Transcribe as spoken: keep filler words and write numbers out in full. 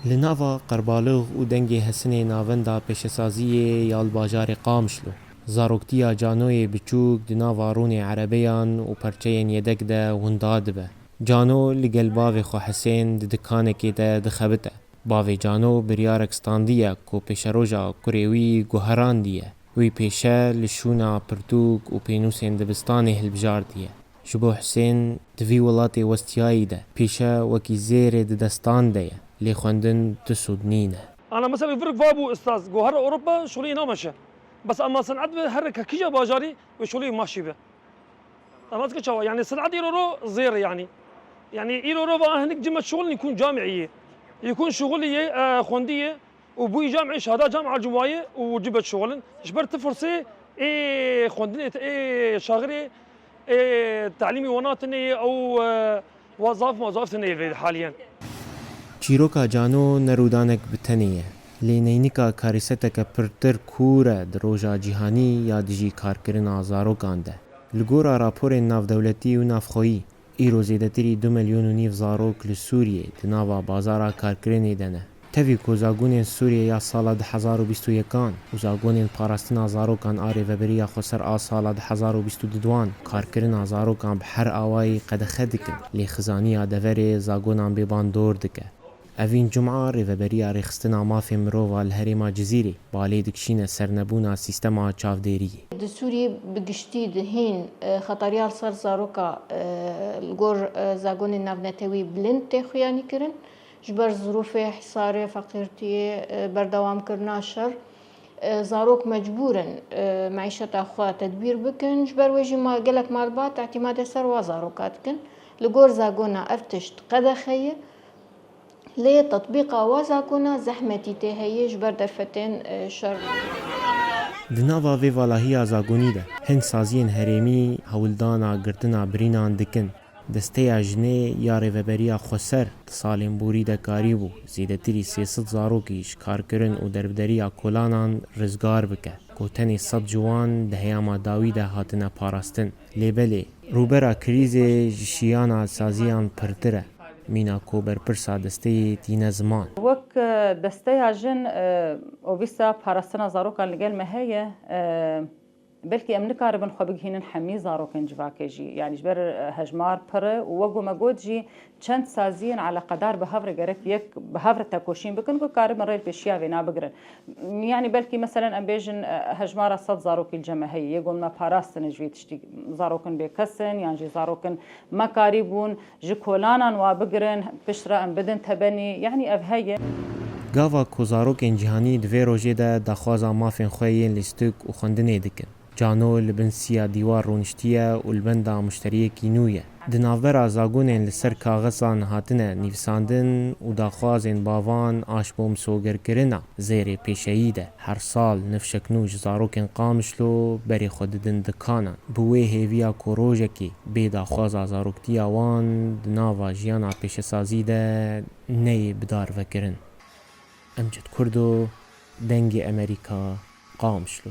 Li nava qerbalix û dengê hesinê navenda pêşesaziyê ya li bajarê Qamişlo, zaroktiya Canoyê biçûk di nava rûnê erebeyan û perçeyên yedek de winda dibe. Cano li gel bavê xwe Hisên di dikanekê de dixebite. Bavê Cano biryarek standiye ku pêşeroja kurê wî guherandiye. Wî pêşe li şûna pirtûk û pênûsên dibistanê hilbijartiye. Ji bo Hisên di vî welatê westiyayî de pêşe wekî zêrê di destan de ye, lê xwendin tu sûd nîne. Ana mesela vê virk vabû ustaz, go here Ewropa şolî nameşe. Bes ama sen'et bi her ke kîja bajarî wê şolî maşî be. Ama ez çawa, yani sen'et îro ro zêr e yani. Yani îro ro va hinek cimet şolî kun camiye. Yekun şolî ye, e, xwendî ye. û bûyî camê şada cam acim waye û cibet şixulin. Ji ber ti firsê ê xwendinê, ê şaxirê, ê telîmî wana tine ye ew, e, wa zaf ma zaf tine ye vê haliyen. Çîroka Cano ne rûdanek bi tenê ye, lê neynika karîseteke pirtir kûr e di roja cîhanî ya dijî karkirina zarokan de. Li gora raporên navdewletî û navxweyî, îro zêdetirî du milyon û nîv zarok li Sûriyê di nava bazara karkirinê de ne. Tevî ku zagonên Sûriyê ya sala du hezar û bîst û yekan û zagonên parastina zarokan a Rêveberiya Xweser a sala du hezar û bîst û duan karkirina zarokan bi her awayî qedexe dikin, lêxizaniya deverê zagonan bêbandor dike. Evîn Cuma Rêveberiya Rêxistina Mafê Mirova li herêma Cizîrê balê dikişîne sernebûna sîstema çavdêriyê. Di Sûriyê bi giştî di hîn, e, xetariya li ser zaroka, e, li gor, e, zagonên navnetewî bilind tê xuyanîkirin. Ji ber zirûfê, hisarê, feqîrtiyê, e, berdewamkirina şer, e, zarok mecbûr in, e, meîşeta xwe tedbîr bikin. Ji ber wê jî ma-, gelek malbat îtîmadê ser wa zaroka dikin. Li gor zagona ev tişt qedexe ye. Lê tetbîqa wa zakona zehmetî tê heye ji ber derfetên, e, şer. Di nava vê valahiya zagonî de hin saziyên herêmî hewldana girtina birînan dikin. Desteya Jinê ya Rêveberiya Xweser di salên borî de karîbû zêdetirî sê sed zarokî ji karkirin û derbideriya kolanan rizgar bike, ku tenê sed ji wan di heyama dawî de hatine parastin. Lê belê, rûbera krîzê ji şiyana saziyan pirtir e. Mîna ku berpirsa desteyê tîne ziman. Wek, e, desteya jin, e, û vîsa parastina zarokan li gel me heye, e, belkî em nikaribin xwe bigihînin hemî zarokên civakê jî. Yanî ji ber, e, hejmar pir e û wek ku me got jî çend saziyên eleqedar bi hev re gerek yek bi hev re tekoşîn bikin ku karibin rê li pêşiya vêna bigirin. Yanî belkî meselen em bêjin, e, hejmara sed zarokî li cem me heye. Yê gon me parastine ji vê tiştî zarokin bêkes in yan jî zarokin me karîbûn ji kolanan wa bigirin, piştre em bidin tebenî. Yanî ev heye. Gava ku zarokên cîhanî di vê rojê de daxwaza mafên xwe yên lîstik û xwendinê dikin. Cano li bin siya dîwar rûniştiye û li benda muşteriyekî nû ye. Di navbera zagonên li ser kaxizan hatine nivîsandin û daxwazên bavan a ji bo misogerkirina zêrê pêşeyî de, her sal nifşek nû ji zarokên Qamişlo berê xwe didin dikanan. Bi wê hêviya ku rojekê bê daxwaza zaroktiya wan di nava jiyana pêşesazî de neyê bidarvekirin. Emcid Kurdo, Dengê Emerîka, Qamişlo.